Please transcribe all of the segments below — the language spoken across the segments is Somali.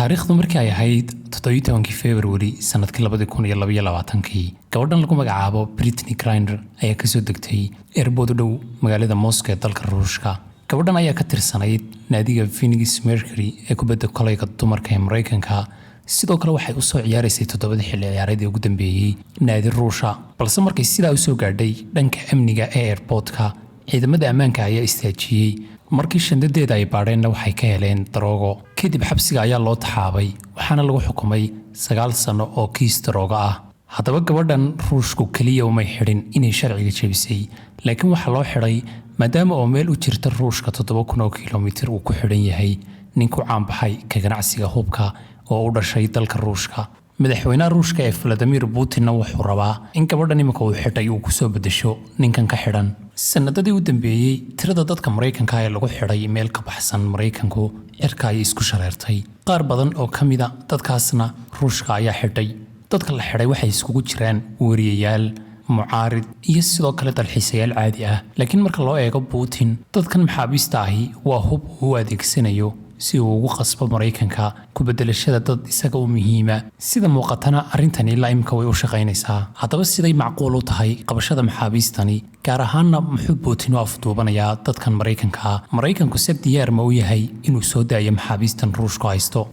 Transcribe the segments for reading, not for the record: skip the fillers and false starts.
Taariikhdu markii ay ahayd 17-kii Februari sanadkii 2022-kii, gabadhan lagu magacaabo Brittney Griner ayaa kasoo degtay airport u dhow magaalada Moscow ee dalka Ruushka. Gabadhan ayaa ka tirsanayd naadiga Phoenix Mercury ee kubadda kolayga dumarka ee Maraykanka. Sidoo kale waxay usoo ciyaaraysay toddobadii xilli ciyaareed ee ugu dambeeyey naadi Ruusha. Balse markay sidaa usoo gaadhay dhanka amniga ee airportka, ciidamada ammaanka ayaa istaajiyey. Markii shandadeeda ay baadheenna, waxay ka heleen daroogo. Kadib xabsiga ayaa loo taxaabay, waxaana lagu xukumay 9 sano oo kiis daroogo ah. Haddaba gabadhan Ruushku keliya umay xidhin inay sharciga jebisay, laakiin waxaa loo xidhay maadaama oo meel u jirta Ruushka 7000 oo kilomitir uu ku xidhan yahay nin ku caanbaxay ka ganacsiga hubka oo u dhashay dalka Ruushka. Madaxweynaha Ruushka ee Vladimir Putinna wuxuu rabaa in gabadhan iminka uu xidhay uu kusoo bedesho ninkan ka xidhan. Sanadadii u dambeeyey, tirada dadka Maraykanka ee lagu xidhay meel ka baxsan Maraykanku cirka ayay isku shareertay. Qaar badan oo ka mida dadkaasna Ruushka ayaa xidhay. Dadka la xidhay waxay iskugu jiraan wariyayaal, mucaarid iyo sidoo kale dalxiisayaal caadi ah. Laakiin marka loo eego Putin, dadkan maxaabiista ahi waa hub uu u adeegsanayo si uu ugu qasbo Maraykanka ku bedelashada dad isaga u muhiima. Sida muuqatana arrintani ilaa imika way u shaqaynaysaa. Haddaba siday macquul u tahay qabashada maxaabiistani? Gaar ahaanna muxuu Putin u afduubanayaa dadkan Maraykanka? Maraykanku se diyaar ma u yahay inuu soo daayo maxaabiistan Ruushku haysto?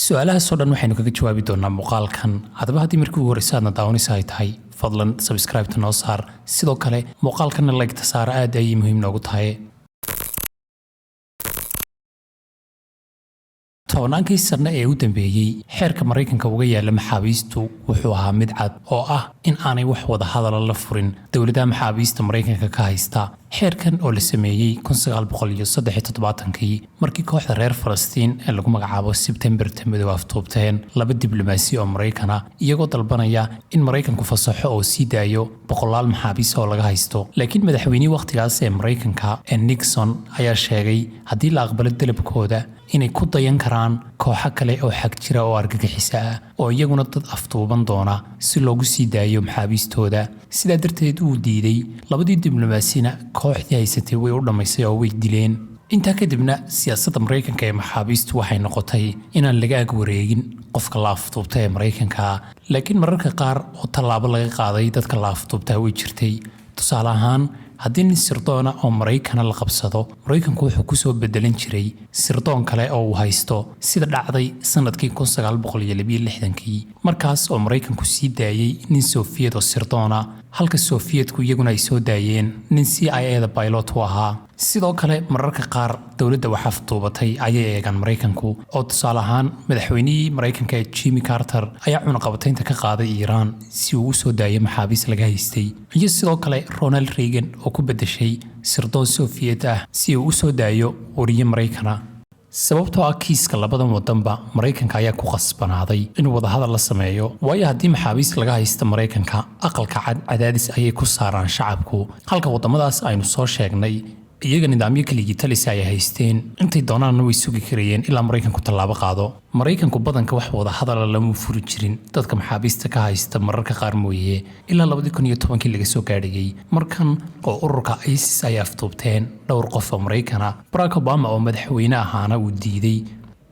Su-aalahaasoo dhan waxaynu kaga jawaabi doonaa muuqaalkan. Haddaba haddii markii ugu horreysa aadna daawanaysa ay tahay, fadlan subscribe-ta noo saar, sidoo kale muuqaalkanna like-ta saara, aad ayay muhiim noogu tahay. Tobannaankii sanno ee u dambeeyey, xeerka Maraykanka uga yaala maxaabiistu wuxuu ahaa mid cad oo ah in aanay wax wada hadala la furin dowladaha maxaabiista Maraykanka ka haysta. Xeerkan oo la sameeyey kii markii kooxda reer Falastiin ee lagu magacaabo Sebtembarta Madow aftuubteen laba diblomaasi oo Maraykana, iyagoo dalbanaya in Maraykanku fasaxo oo sii daayo boqolaal maxaabiis oo laga haysto. Laakiin madaxweynihii wakhtigaas ee Maraykanka ee Nixon ayaa sheegay haddii la aqbalo dalabkooda inay ku dayan karaan kooxo kale oo xag jira oo argagixisa ah oo iyaguna dad afduuban doona si loogu sii daayo maxaabiistooda. Sidaa darteed wuu diiday. Labadii diblomaasina kooxdii haysatay way u dhammaysay oo way dileen. Intaa kadibna siyaasadda Maraykanka ee maxaabiistu waxay noqotay inaan laga ag wareegin qofka la afduubta ee Maraykanka. Laakiin mararka qaar oo tallaabo laga qaaday dadka la afduubtaa way jirtay. Tusaale ahaan, haddii nin sirdoona oo Maraykana la qabsado, Maraykanku wuxuu kusoo bedelan jiray sirdoon kale oo uu haysto, sida dhacday sanadkii kii, markaas oo Maraykanku sii daayey nin Soofiyed oo sirdoona, halka Soofiyedku iyaguna ay soo daayeen nin CIA da pilot u ahaa. Sidoo kale mararka qaar dowladda wax afduubatay ayay eegaan Maraykanku, oo tusaale ahaan madaxweynihii Maraykanka ee Jimmy Carter ayaa cunaqabataynta ka qaaday Iiraan si uu u soo daayo maxaabiis laga haystay, iyo sidoo kale Ronald Reagan oo ku beddeshay sirdoon Soofiyet ah si uu u soo daayo wariye Maraykana. Sababtoo ah kiiska labadan wadanba, Maraykanka ayaa ku qasbanaaday inuu wadahadal la sameeyo, waayo haddii maxaabiis laga haysta Maraykanka, Aqalka Cad cadaadis ayay ku saaraan shacabku, halka waddamadaas aynu soo sheegnay iyaga nidaamyo keligii talisa ay haysteen, intay doonaanna way sugi karayeen ilaa Maraykanku tallaabo qaado. Maraykanku badanka wax wada hadala lama furi jirin dadka maxaabiista ka haysta, mararka qaar mooye, ilaa 2010-kii laga soo gaadhayey, markan oo ururka ISIS ay afduubteen dhowr qof oo Maraykana. Barack Obama oo madaxweyne ahaana uu diiday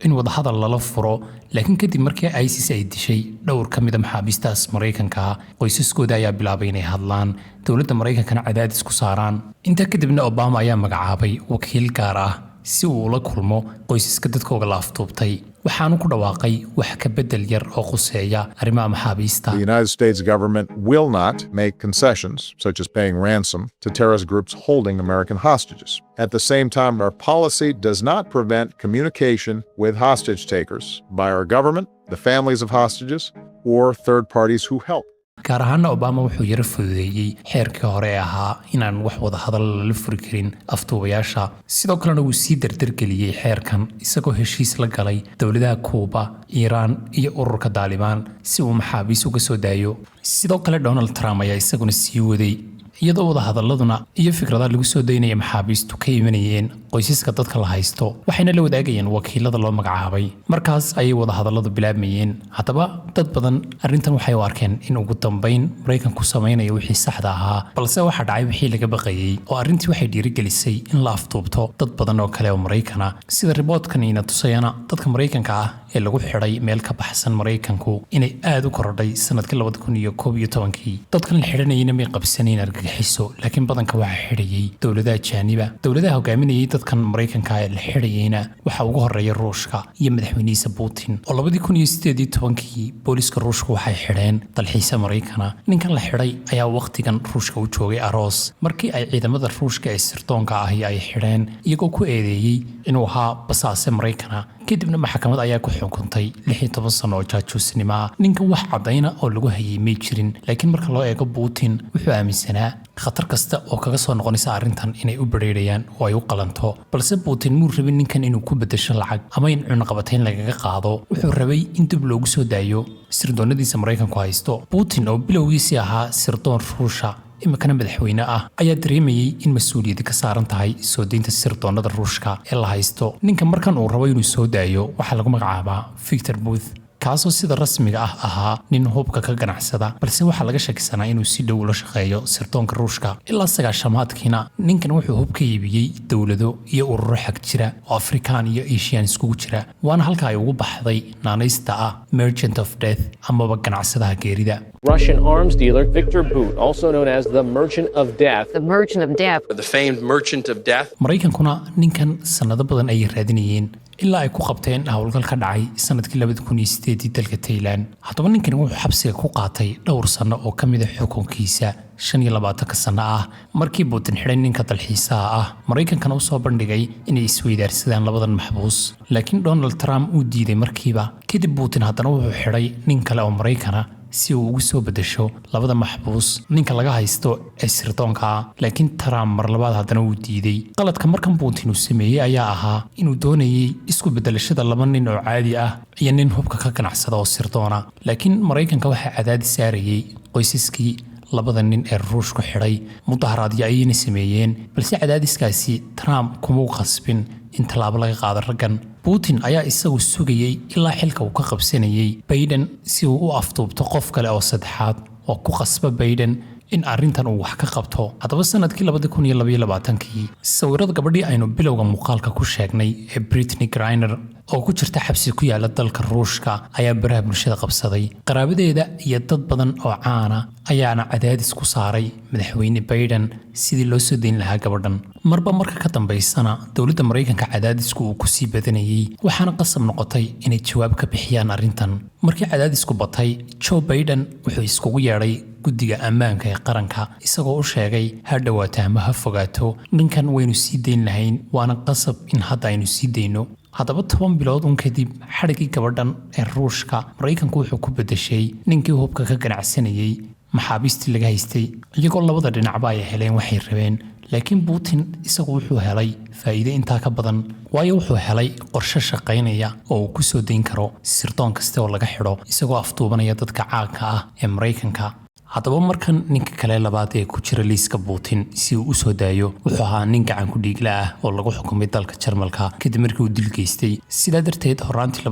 in wadahadal lala furo. Laakiin kadib markii ISIS ay dishay dhowr ka mida maxaabiistaas Maraykanka, qoysaskooda ayaa bilaabay inay hadlaan, dowladda Maraykankana cadaadis ku saaraan. Intaa kadibna Obama ayaa magacaabay wakiil gaar ah si uu ula kulmo qoysaska dadkooga la afduubtay, waxaanu ku dhawaaqay wax ka beddel yar oo khuseeya arrimaha maxaabiista. The United States government will not make concessions, such as paying ransom, to terrorist groups holding American hostages. At the same time, our policy does not prevent communication with hostage takers by our government, the families of hostages, or third parties who help. Gaar ahaana Obama wuxuu yaro fududeeyey xeerkii hore ee ahaa inaan wax wada hadal lala furi karin afduubayaasha. Sidoo kalena wuu sii dardargeliyey xeerkan, isagoo heshiis la galay dowladaha Kuuba, Iiraan iyo ururka Daalibaan si uu maxaabiis uga soo daayo. Sidoo kale Donald Trump ayaa isaguna sii waday, iyadoo wadahadaladuna iyo fikradaha lagu soo daynaya maxaabiistu ka imanayeen qoysaska dadka la haysto, waxayna la wadaagayeen wakiilada loo magacaabay. Markaas ayay wadahadalladu bilaabmayeen. Haddaba dad badan arrintan waxay u arkeen in ugu dambayn Maraykanku samaynayo wixii saxda ahaa. Balse waxaa dhacay wixii laga baqayey, oo arrintii waxay dhiirigelisay in la afduubto dad badan oo kale oo Maraykana. Sida report-kan ina tusayana, dadka Maraykanka ah ee lagu xidhay meel ka baxsan Maraykanku inay aad u korodhay sanadkii 2011-kii. Dadkan la xidhanayana may qabsanayn argagixiso, laakiin badanka waxaa xidhayay dowladaha jaaniba. Dowladaha hogaaminayay dadkan Maraykanka ee la xidhayayna waxaa ugu horeeya Ruushka iyo madaxweynihiisa Putin, oo 2018-kii booliska Ruushka waxay xidheen dalxiise Maraykana. Ninkan la xidhay ayaa wakhtigan Ruushka u joogay aroos markii ay ciidamada Ruushka ee sirdoonka ahi ay xidheen, iyagoo ku eedeeyey inuu ahaa basaase Maraykana. Kadibna maxkamad ayaa ku xukuntay 16 sano oo jaajuusnimo ah. Ninkan wax caddayna oo lagu hayay may jirin, laakiin marka loo eego Putin, wuxuu aaminsanaa khatar kasta oo kaga soo noqonaysa arrintan inay u badheerayaan oo ay u qalanto. Balse Putin muu rabin ninkan inuu ku beddesho lacag ama in cunaqabatayn lagaga qaado. Wuxuu rabay in dib loogu soo daayo sirdoonnadiisa Maraykanku haysto. Putin oo bilowgiisii ahaa sirdoon Ruusha, iminkana madaxweyne ah, ayaa dareemayey in mas-uuliyadi ka saaran tahay soo deynta sirdoonnada Ruushka ee la haysto. Ninka markan uu rabo inuu soo daayo waxaa lagu magacaabaa Victor Bout, kaasoo sida rasmiga ah ahaa nin hubka ka ganacsada, balse waxaa laga shakisanaa inuu si dhow ula shaqeeyo sirdoonka Ruushka. Ilaa 90-aadkiina ninkan wuxuu hub ka iibiyey dowlado iyo ururo xag jira oo Afrikaan iyo Asian iskugu jira, waana halka ay ugu baxday naanaysta ah Merchant of Death amaba ganacsadaha geerida. Russian arms dealer Victor Bout, also known as the Merchant of Death. The Merchant of Death. The famed Merchant of Death. Maraykankuna ninkan sannado badan ayay raadinayeen ilaa ay ku qabteen howlgal ka dhacay sanadkii 2008-dii dalka Taylan. Haddaba ninkani wuxuu xabsiga ku qaatay dhowr sanno oo ka mid a xukunkiisa 25-ka sanno ah. Markii Putin xidhay ninka dalxiisaha ah, Maraykankana usoo bandhigay inay isweydaarsadaan labadan maxbuus, laakiin Donald Trump uu diiday markiiba. Kadib Putin haddana wuxuu xidhay nin kale oo Maraykana si uu ugu soo beddesho labada maxbuus ninka laga haysto ee sirdoonka ah, laakiin Trump mar labaad haddana uu diiday. Qaladka markan Putin uu sameeyey ayaa ahaa inuu doonayey isku beddelashada laba nin oo caadi ah iyo nin hubka ka ganacsada oo sirdoona, laakiin Maraykanka waxaa cadaadis saarayey qoysaskii labada nin ee Ruushku xidhay. Mudaharaadyo ayayna sameeyeen, balse cadaadiskaasi Trump kumau khasbin in tallaabo laga qaado raggan. Putin ayaa isagu sugayey ilaa xilka uu ka qabsanayey Biden si uu u afduubto qof kale oo saddexaad oo ku khasba Biden in arrintan uu wax ka qabto. Haddaba sanadkii 2022-kii, sawirada gabadhii aynu bilowga muuqaalka ku sheegnay ee Brittney Griner oo ku jirta xabsi ku yaala dalka Ruushka ayaa baraha bulshada qabsaday. Qaraabadeeda iyo dad badan oo caana ayaana cadaadis ku saaray madaxweyne Biden sidii loo soo dayn lahaa gabadhan. Marba marka ka dambaysana dowladda Maraykanka cadaadisku uu kusii badanayey, waxaana qasab noqotay inay jawaab ka bixiyaan arrintan. Markii cadaadisku batay, Joe Biden wuxuu iskugu yeedhay Guddiga Ammaanka ee Qaranka, isagoo u sheegay: "Ha dhowaato ama ha fogaato, ninkan waynu sii dayn lahayn, waana qasab in hadda aynu sii dayno." Haddaba 10 bilood un kadib xadhiggii gabadhan ee Ruushka, Maraykanku wuxuu ku beddeshay ninkii hubka ka ganacsanayey maxaabiistii laga haystay, iyagoo labada dhinacba ay heleen waxay rabeen. Laakiin Putin isagu wuxuu helay faa'iide intaa ka badan, waayo wuxuu helay qorshe shaqaynaya oo uu ku soo dayn karo sirdoon kasta oo laga xidho, isagoo afduubanaya dadka caanka ah ee Maraykanka. Haddaba markan ninka kale labaad ee ku jira liiska Putin si uu u soo daayo wuxuu ahaa nin gacan ku dhiigla ah oo lagu xukumay dalka Jarmalka kadib markii uu dil geystay. Sidaa darteed horaantii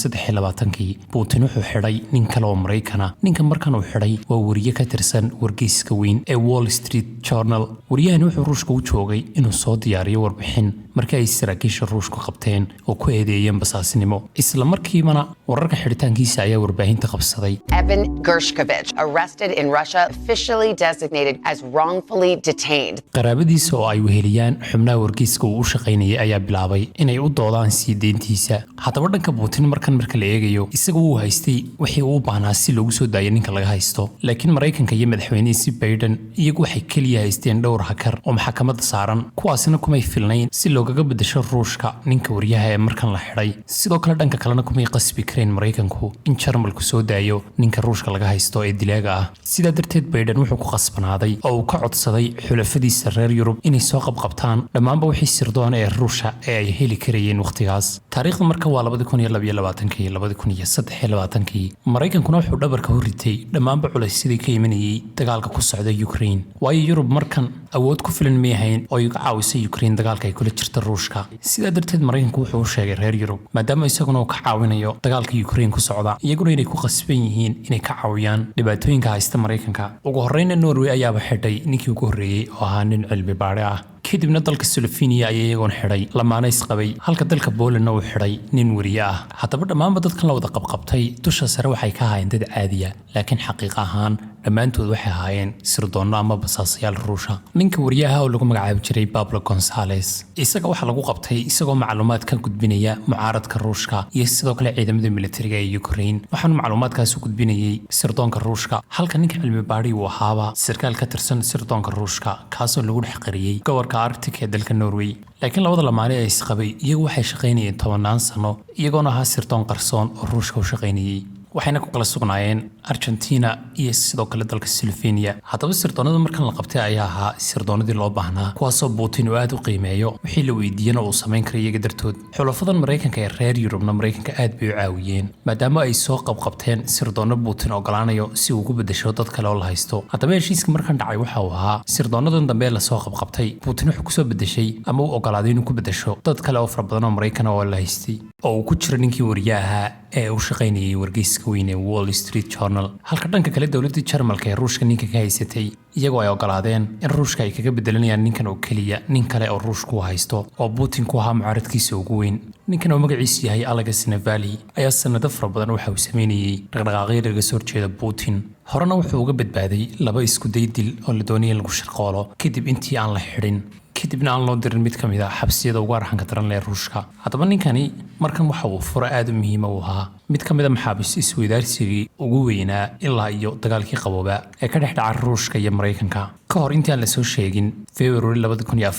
2023-kii Putin wuxuu xidhay nin kale oo Maraykana. Ninka markan uu xidhay waa wariye ka tirsan wargeyska weyn ee Wall Street Journal. Wariyahani wuxuu Ruushka u joogay inuu soo diyaariyo warbixin markii ay saraakiisha Ruushku qabteen oo ku eedeeyeen basaasinimo. Isla markiibana wararka xidhitaankiisa ayaa warbaahinta qabsaday. Evan Gershkovich, arrested in Russia, officially designated as wrongfully detained. Qaraabadiisa oo ay weheliyaan xubnaha wargeyska uu u shaqaynayay ayaa bilaabay inay u doodaan sii deyntiisa. Haddaba dhanka Putin markan marka la eegayo, isagu wuu haystay wixii uu u baahnaa si loogu soo daayo ninka laga haysto, laakiin Maraykanka iyo madaxweynihiisi Biden iyagu waxay keliya haysteen dhowr hakar oo maxkamadda saaran, kuwaasina kumay filnayn si loogaga beddesho Ruushka ninka wariyaha ee markan la xidhay. Sidoo kale dhanka kalena kumay qasbi kareen Maraykanku in Jarmalku soo daayo ninka Ruushka laga haysto ee dilaaga ah. Sidaa darteed Biden wuxuu ku khasbanaaday oo uu ka codsaday xulafadiisa reer Yurub inay soo qabqabtaan dhammaanba wixii sirdoon ee Ruusha ee ay heli karayeen wakhtigaas. Taariikhda marka waa 2022-kii, 2023-kii. Maraykankuna wuxuu dhabarka u ritay dhammaanba culaysyadii ka imanayay dagaalka ku socda Ukraine, waayo Yurub markan awood ku filan may ahayn oo ay uga caawisay Ukraine dagaalka ay kula jirta Ruushka. Sidaa darteed Maraykanku wuxuu u sheegay reer Yurub, maadaama isaguna uu ka caawinayo dagaalka Ukraine ku socda, iyaguna inay ku khasban yihiin inay ka caawiyaan dhibaatooyinka haysta Maraykanka. Ugu horreyna Norway ayaaba xidhay ninkii ugu horreeyey oo ahaa nin cilmi baadhe ah. Kadibna dalka Slovenia ayaa iyagoon xidhay lamaane isqabay, halka dalka Polandna uu xidhay nin weriye ah. Haddaba dhammaanba dadkan la wada qabqabtay dusha sare waxay ka ahaayeen dad caadiya, laakiin xaqiiq ahaan dhammaantood waxay ahaayeen sirdoonno ama basaasayaal Ruusha. Ninka weriyaha oo lagu magacaabi jiray Pablo Gonzales, isaga waxaa lagu qabtay isagoo macluumaad ka gudbinaya mucaaradka Ruushka iyo sidoo kale ciidamada militariga ee Ukraine, waxaanu macluumaadkaas u gudbinayay sirdoonka Ruushka, halka ninka cilmi baadhi uu ahaaba sarkaal ka tirsan sirdoonka Ruushka, kaasoo lagu dhex qariyey gobolka Arctic ee dalka Norway. Laakiin labada lamaane ee isqabay iyagu waxay shaqaynayeen 10-aan sano, iyagoona ahaa sirdoon qarsoon oo Ruushka u shaqaynayey, waxayna ku kala sugnaayeen Argentina iyo sidoo kale dalka Slovenia. Haddaba sirdoonada markan la qabtay ayaa ahaa sirdoonadii loo baahnaa, kuwaasoo Putin uu aad u qiimeeyo, wixii la weydiiyana uu samayn kara iyaga dartood. Xulafadan Maraykanka ee reer Yurubna Maraykanka aad bay u caawiyeen, maadaama ay soo qabqabteen sirdoonno Putin ogolaanayo si uu ugu bedesho dad kale oo la haysto. Haddaba heshiiska markan dhacay waxa uu ahaa sirdoonadan dambe lasoo qabqabtay Putin wuxuu kusoo bedeshay ama uu ogolaaday inuu ku bedesho dad kale oo fara badan oo Maraykan oo la haystay, oo uu ku jiro ninkii wariye ahaa ee u shaqaynayay wargeyska weyn ee Wall Street Journal, halka dhanka kale dowladda Jarmalka ee Ruushka ninka ka haysatay iyagoo ay ogolaadeen in Ruushka ay kaga bedelanayaan ninkan oo keliya nin kale oo Ruushku haysto oo Putin ku ahaa mucaaradkiisa ugu weyn. Ninkan oo magaciisu yahay Alex Navalny ayaa sanado fara badan waxa uu sameynayey dhaqdhaqaaqyo laga soo horjeeda Putin, horena wuxuu uga badbaaday laba isku day dil oo la doonayay in lagu shirqoolo, kadib intii aan la xidhin kadibna aan loo dirin mid ka mid a xabsiyada ugu arxanka daran leh Ruushka. Haddaba ninkani markan waxa uu furo aada u muhiima u ahaa mid ka mid a maxaabiis isweydaarsigii ugu weynaa ilaa iyo dagaalkii qabooba ee ka dhex dhaca Ruushka iyo Maraykanka, ka hor intii aan lasoo sheegin February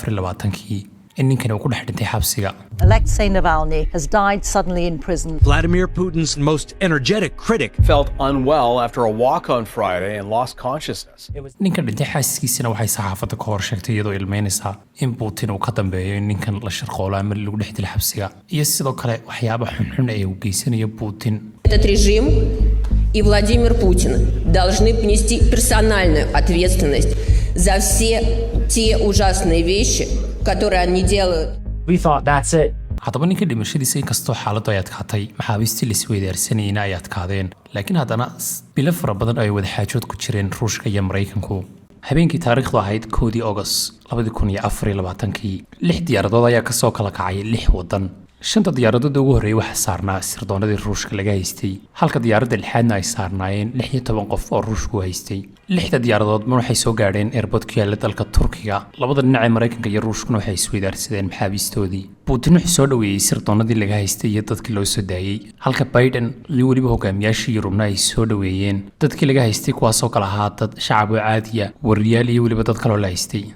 2024-kii in ninkani uu ku dhex dhintay xabsiga. Alexei Navalny has died suddenly in prison. Vladimir Putin's most energetic critic felt unwell after a walk on Friday and lost consciousness. Ninka dhintay xaaskiisana waxay saxaafadda ka hor sheegtay iyadoo ilmeynaysa in Putin uu ka dambeeyo in ninkan la shirqoolo ama lagu dhex dilo xabsiga, iyo sidoo kale waxyaaba xunxun ee uu geysanayo Putin. Этот режим и Владимир Путин должны понести персональную ответственность за все те ужасные вещи, которые они делают. We thought, that's it. Haddaba ninka dhimashadiisa inkastoo xaaladdu ay adkaatay, maxaabiistii la isweydaarsanayena ay adkaadeen, laakiin haddana bilo fara badan oo ay wadaxaajood ku jireen Ruushka iyo Maraykanku, habeenkii taariikhdu ahayd 1-dii August 2024-kii, lix diyaaradood ayaa kasoo kala kacay lix waddan. Shanta diyaaradood ugu horreeyay waxaa saarnaa sirdoonadii Ruushka laga haystay, halka diyaaradda lixaadna ay saarnaayeen 16 qof oo Ruushku haystay. Lixda diyaaradood mar waxay soo gaadheen airport ku yaalla dalka Turkiga. Labada dhinac ee Maraykanka iyo Ruushkuna waxay isweydaarsadeen maxaabiistoodii. Putin wuxuu soo dhoweeyey sirdoonadii laga haystay iyo dadkii loo soo daayey, halka Biden iyo weliba hogaamiyaashii Yurubna ay soo dhoweeyeen dadkii laga haystay, kuwaasoo kale ahaa dad shacab oo caadiya, wariyaal iyo weliba dad kaloo la haystay.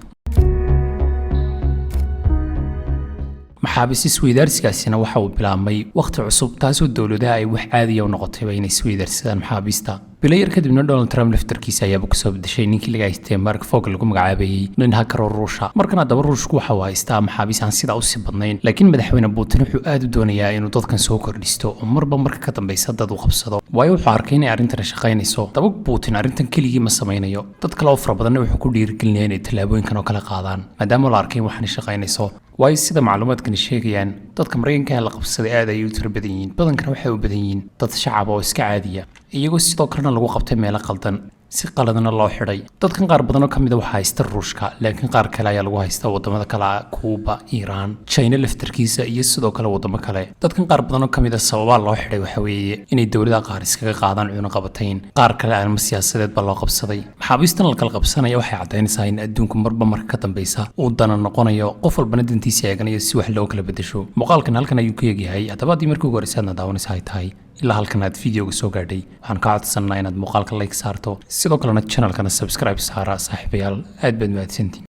Maxaabiis isweydaarsigaasina waxa uu bilaabmay wakhti cusub, taasoo dowladaha ay wax caadiya u noqotayba inay isweydaarsadaan maxaabiista. Bilo yar kadibna Donald Trump laftarkiisa ayaaba kusoo bedeshay ninkii laga haystay Mark Fogel lagu magacaabayey, nin hacker oo Ruusha. Markan haddaba Ruushku waxa uu haystaa maxaabiis aan sidaa usii badnayn, laakiin madaxweyne Putin wuxuu aad u doonayaa inuu dadkan soo kordhisto oo marba marka ka dambeysa dad u qabsado, waayo wuxuu arkay inay arrintani shaqaynayso. Daba Putin arrintan keligii ma samaynayo, dad kale oo fara badanna wuxuu ku dhiirigelinaya inay tallaabooyinkan oo kale qaadaan, maadaama la arkay in waxani shaqaynayso. Waayo sida macluumaadkani sheegayaan, dadka Maraykanka ee la qabsaday aad ayay u tiro badan yihiin, badankana waxay u badan yihiin dad shacab oo iska caadiya, iyagoo sidoo kalena lagu qabtay meelo qaldan, si qaladna loo xidhay. Dadkan qaar badan oo ka mid a waxaa haysta Ruushka, laakiin qaar kale ayaa lagu haysta wadamada kale ah Kuuba, Iiraan, China laftarkiisa iyo sidoo kale wadamo kale. Dadkan qaar badan oo ka mid a sababaa loo xidhay waxa weeye inay dowladaha qaar iskaga qaadaan cunaqabatayn, qaar kale arrimo siyaasadeed baa loo qabsaday. Maxaabiistan la kala qabsanaya waxay caddaynaysaa in adduunku marba marka ka dambeysa uu dana noqonayo, qof walbana dantiisa eeganayo si wax loo kala bedesho. Muuqaalkan halkan ayuu ku eegyahay. Haddaba haddii markii ugu horeysa aadna daawanaysa ay tahay ilaa halkan aad videoga soo gaadhay, waxaan kaa codsanaa inaad muuqaalka like saarto, sidoo kalena channelkana subscribe saara. Saaxiibayaal, aad baad mahadsantiin.